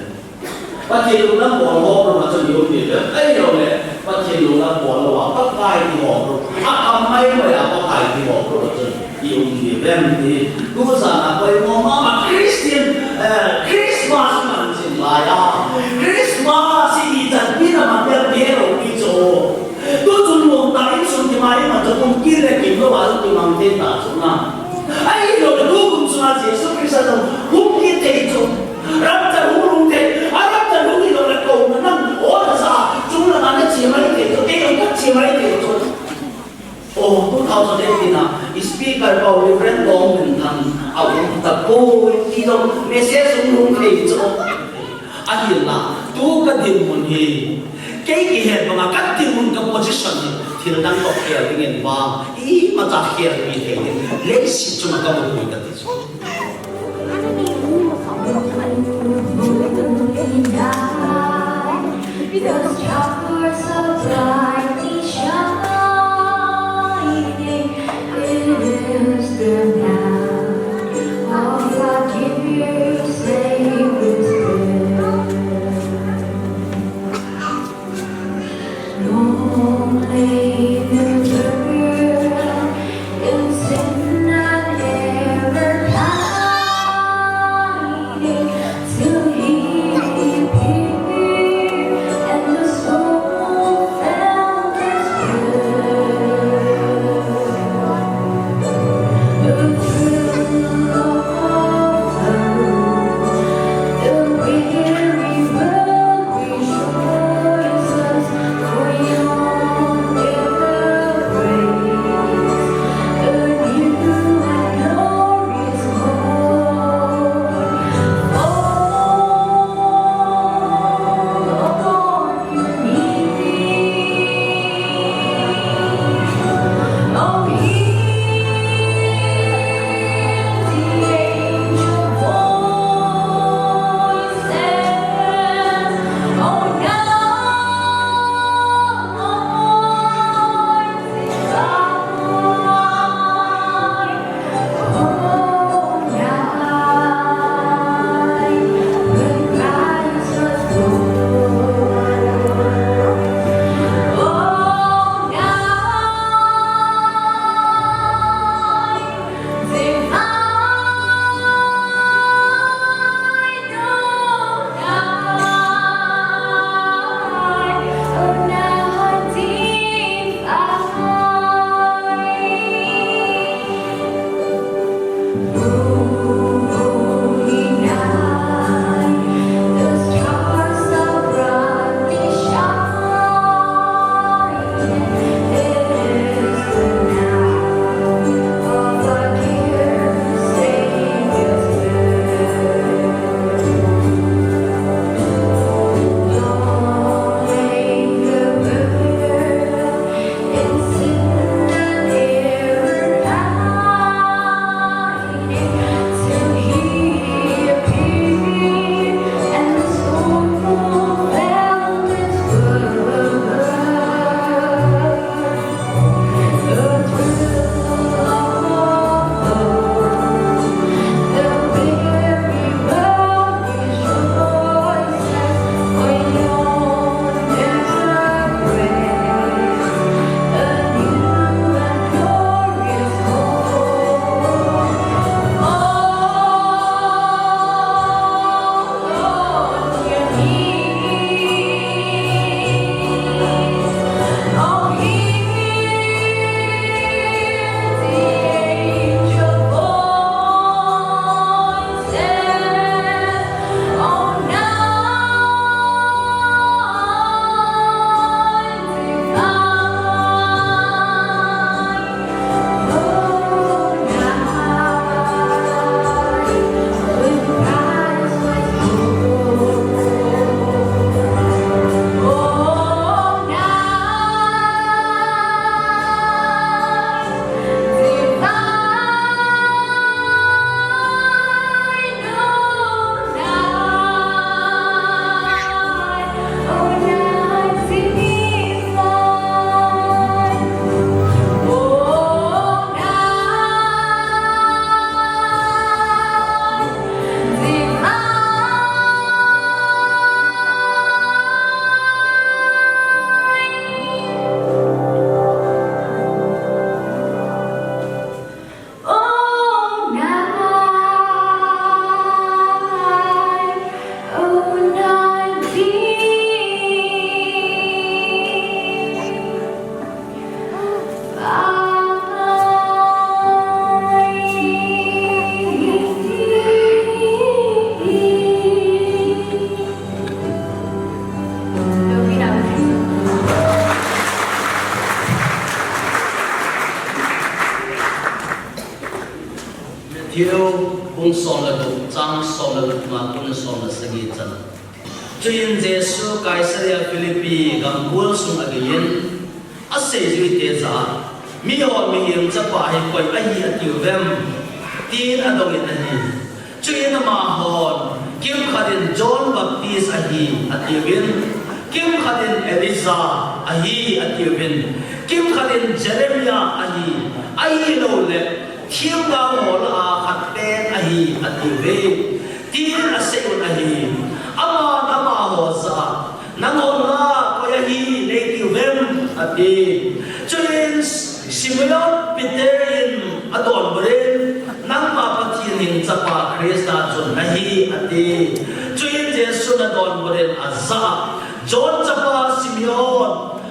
Pathen lunglam bol ho group a chun i um ni le, ahilou le, Pathen lunglam bol lou a, Pakai ti ho group. A kam mai mai a Pakai ti ho group a chun i um ni le, ti. Tu jan a koi mo ma ma Christian, eh, Christmas man chin lai a. Christmas i chan pi na man bel ti lou pi chu. Tu chun lungta in sun ti mai ma chu kum kit le kim lou a chu ti mang te ta chu na. Ahilou le tu kum sunga Jesu Christa chu hung kit thei chu. Rapture hung lhung thei. A rapture hung hilou le kou na nang. O na sa. Chung langa na chi mai thei chu. Kei jong ka chi mai thei chu. O, two thousand eighteen a. Speaker pa Reverend Tongminthang. A um ta poi. Ti jong message hung lhung thei chu. Ahinla, tu ka dinmun hi, kei kihet banga ka dinmun ka position hi, thil dang toh khel ding in vang, imacha khel mi thei ding, leiset chunga ka mu poi ka ti chu. Because your words are brightly shining, it is the night of our dear Savior's birth. Long may the world in sin and error Som le gup na kon som le sagi chan. Chuin Jesu Caesarea Philippi gamgol sung agei in, aseijui te jah a, "Mihon Mihem Chapa hi koi ahi atiuvem?" tin adong in ahi. Chuin amahon, "Kimkhat in John Baptist ahi," atiuvin, "Kimkhat in Elijah ahi," atiuvin, "Kimkhat in Jeremiah ahi, ahilouleh themgao ho lah a khat pen ahi," atiuve, tin asei un ahi. Aman amaho jah a, "Nanghon lah koi ahi neitiuvem?" ati. Chuin Simon Peter in adonbut in, "Nangma Pathen hing Chapa Christa chu nahi," ati. Chuin Jesun adonbut in ajah a, "John chapa Simon,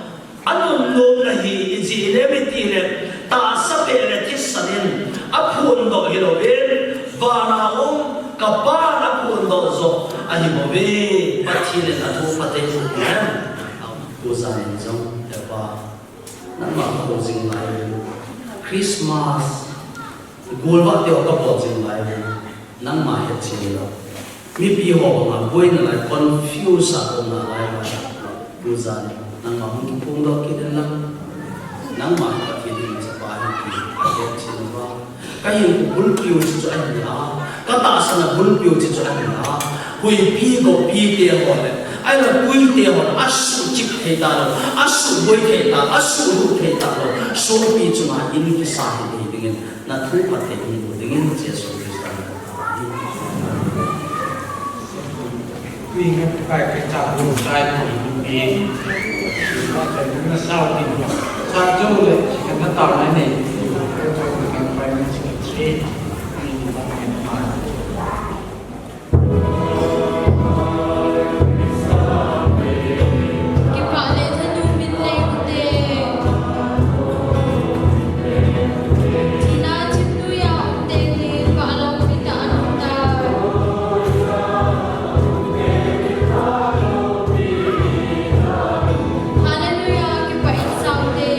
anunnom nahi, ijeh inem itile tahsa peh le thisan in aphondoh hilouvin, vana um ka Pan aphondoh joh ahibouve. Pathen in athu phatthei boh hen." Tujan in jong, He Pa, nangma kahou jing lai uve. Christmas golvah teu kabol jing lai uve. Nangma hetchen in, mipi ho banga boina lai, confuse a kaum nalai uva, tujan in nangma hung kiphongdoh kit in lang. Nangma hi Pathen hing Chapa ahi ti kahetchen uva, kahinkho bulpi u chu ahi a, katahsan a bulpi u chu ahi a, huipi gopi te ho le, ahilou le puite ho le, asuhchip thei talou, asuhboi thei talou, asuhlut thei talou, songpi chunga in kisa hithei dingin, nathu phatthei hung boh dingin Jesu Christa min in. Tui ngat kai ke cha bu sai ko ni. Sa sa ni. Sa jo le, kan na ta na ni. Kan pai na chi chi. Ni ni ba ni ma. Kipah le thanom in leng u te. Thina thim noiya um te, tin vah loupi tah a um tai. Hallelujah, kipah in sao te.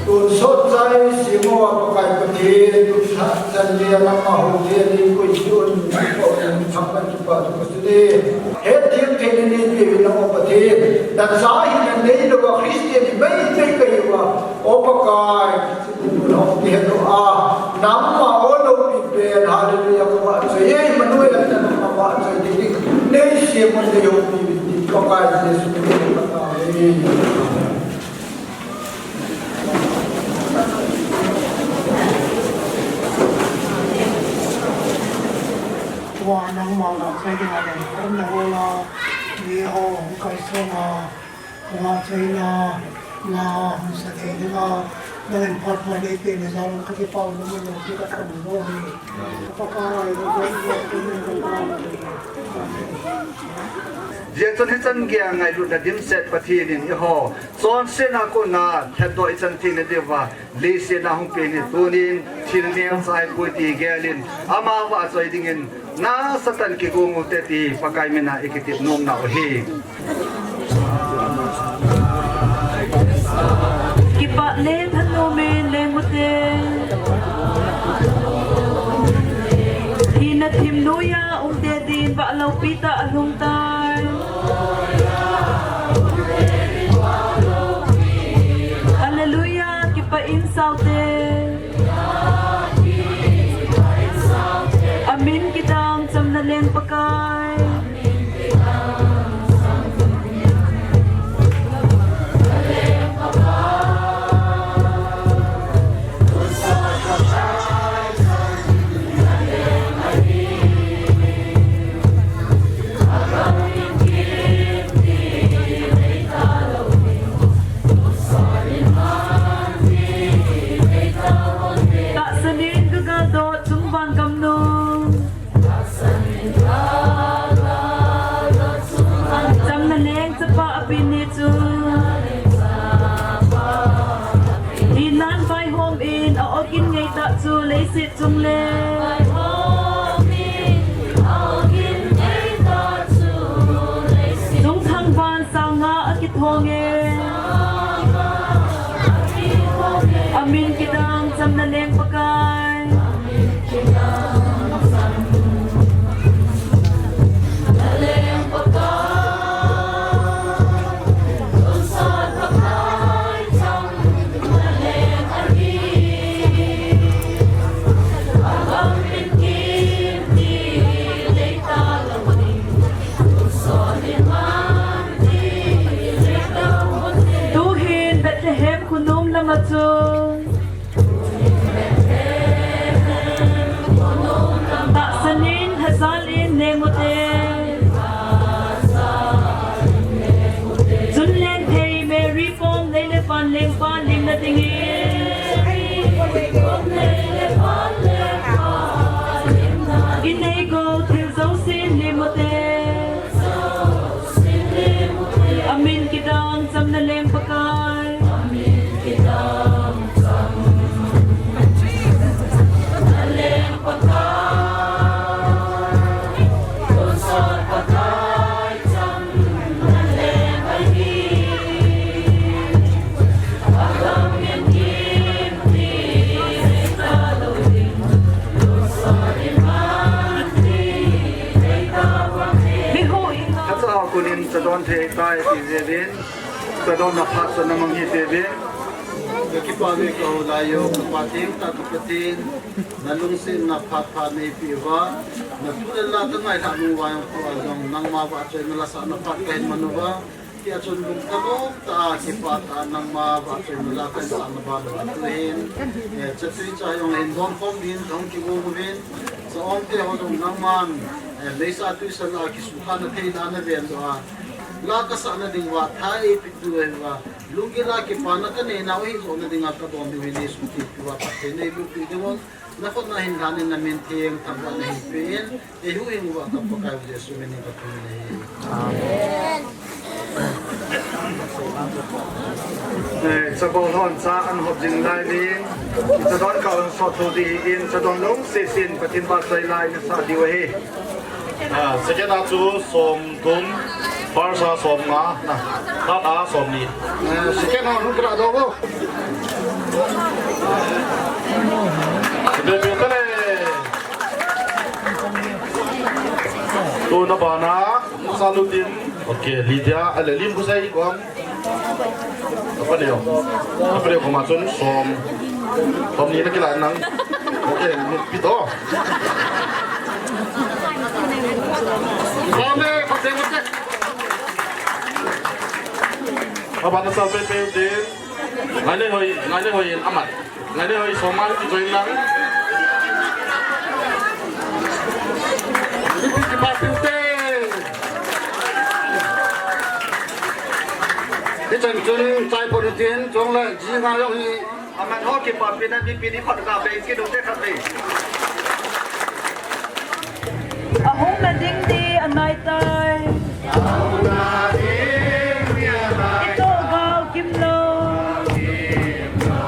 Tonsot chai simo a Pakai Pathen, tupsa chan dia nangma hou thei ni koi chun, ko ni thap pa kipa tu ko sudi. Hethem thei ni ni pe na o Pathen. Dan sa hi na nei lo a Christian ni mai mai kai wa. O Pakai, Lhompi hetdoh a, nangma o loupi pen, hallelujah, ka vahchoi e, Emmanuel, nangma vahchoi ding ding. Nei siam un nei houpi uvin tin, Pakai Jesu min in ka tao e. Tua nangma vahchoi ding a leng, um na ho la, ni ho, kai song a, Nga chaina, nga hung sa thei dinga, nangin phat phat nei pe na jal in ka kipah nom in, ka thangvah nom e. Pakai, hijeh chun hichan geiya ngailutna dimset Pathen in eiho chonsetna a kona lhatdoh ichan theina diuva, leiset a hung pen hi tunin thil neocha ahipoi ti gelin, ama vahchoi dingin, nasatah in kigong ute ti Pakai mina ikitep nomnau ahi. Kipah le thanom in leng ute. Thina thim noiya um te din vah loupi tah a lhung tai. Hallelujah, kipah in sao te. Amin kidang chamna leng Pakai. Tahsan in ka galdoh chungvang Chungle. Chungthang van sang nga a kithong e. Amin kidang chamna leng Pakai. Tuhin Bethlehem khonung lama chun tahsan in, lhajal in leng ute. Chun leng thei Mary pom lei le van lengpa limna dingin inei go thil jousen lim ute. Amin kidang chamna leng Pakai. Miho in. Kachao kunin chadon thei tai ti jeh in, chadonna phat chun namang hi te ve. Ka kipah ve ka ho lai u, ka Pa theng tah ka Pathen, na lungsetna phat pha nei peh uva, na thu le la ka ngaithah nung uva jong, jong nangma vahchoina lasahna phat ka hin man uva, Tia chun lungthim um tah a, kipah tah a nangma vahchoina la ka sahna ban uva tuhin, eh, chatui cha jong hin don khom din kahung kigong uvin, cha-omte ho jong nangman, eh, meisa tuisa la kisukha na thei la na ven doh a, la ka sahna ding uva tha eipeh diu ahi uva, lunggil a kipana ka nei nau ahi jo na dinga ka don diu ahi, Jesu Christa uva Pathen nei lupeh diu ahi. Na khut na hin lhan in na min theng thangvah na hin pe in, eihuhhing uva ka Pakai u Jesu min in ka thum in ahi. Amen. Eh, chabol hon cha an hop jing lai ding, chadon ka hon sot thu ding in, chadon lungset in Pathen vahchoi lai na sa diu ahi. Ah, second a chu som thum, first a som nga, na, third a som ni. Eh, second a hung kila do bo. Be be tale. Tu na bana, Salutin. Okay, Lydia, ale lim ku sai ko. Apa dia? Apa dia ko ma chun som. Som ni na kila nang. Okay, ni pi to. Som ni, pa de mo te. Apa na sa pe pe de. Ngai le hoi, ngai le hoi amat. Ngai le hoi som a ki join lang. Ipi kipa piu te. Hichan chun chai pon tin chong le ji nga jong hi. Aman ho kipa pi na ni pi ni khot ka be ki do te khat be. Ahung na ding di anai tai. Ito gal kim lo.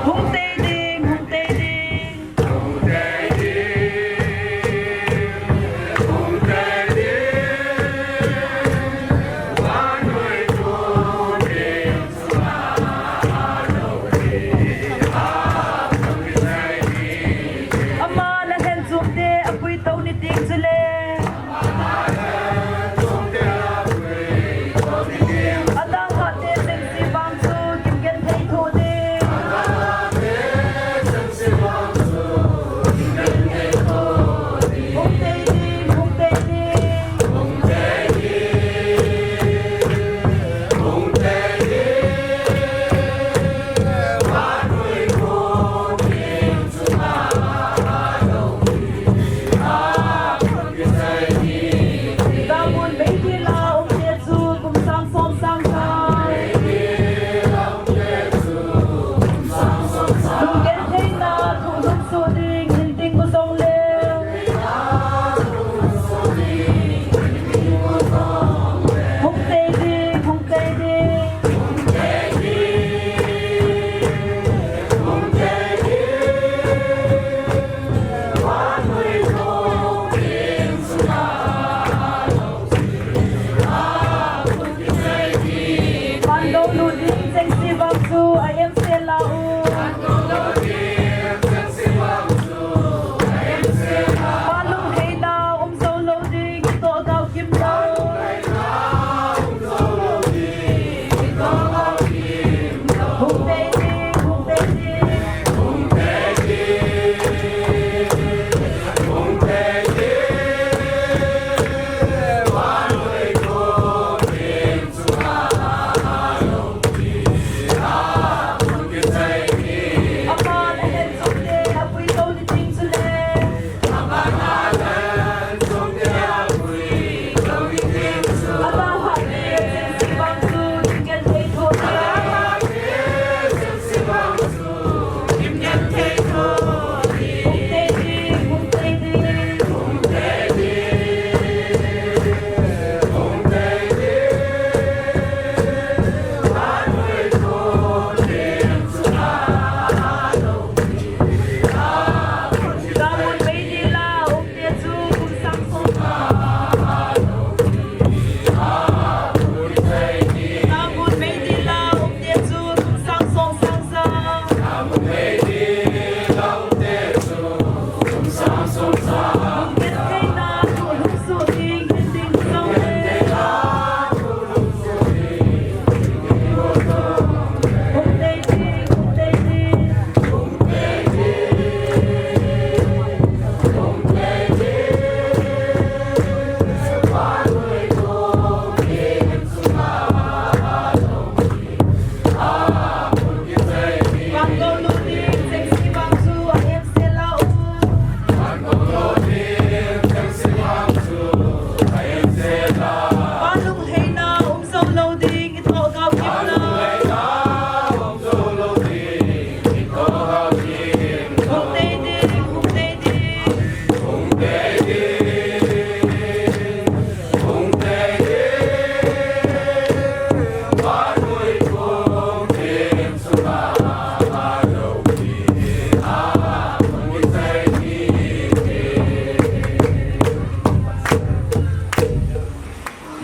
Hung tei ding, hung tei ding. Ama na lhen chum te apui to ni ting chule.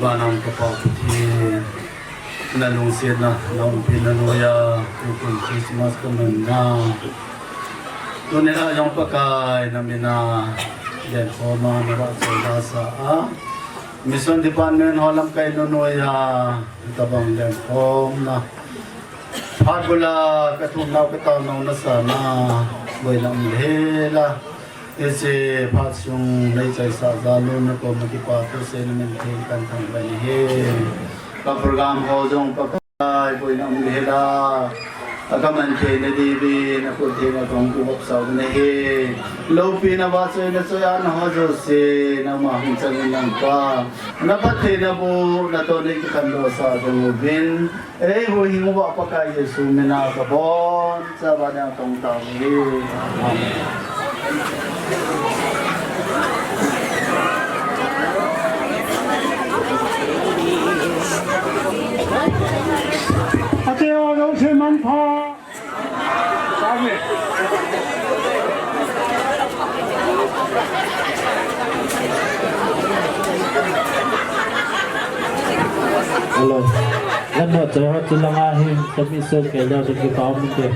Nang kapa Pathen, na lungsetna, na umpina noiya, tukum Christmas kamanna. Tunia jong Pakai na mina, lenkhoma na vahchoi lasa a. Mission Department ho lamkai na noiya, tabang lenkhomna. Phat bula kathumnau kataonau nasana, boina umle hela. Hiche phat sung neichaisah jal u nakoma kipa thu seina min theng kathangvah in ahi. Ka program ho jong Pakai boina umle hela. Akaman theina diuvin, akhut thenga kahung kivopsah uvin ahi. Loupina vahchoina choiya na ho jouse, nangma hung changin nangpa. Na phattheina bu, natoh nei kikhandohsah jong uvin. Eihuhhing uva Pakai Jesu mina kabonchauva nei tong tauve. Amen. Ate o, jouse mangpha. Hello. Nano choi ho chulanga hin kami so kei lo so ki pa um ke.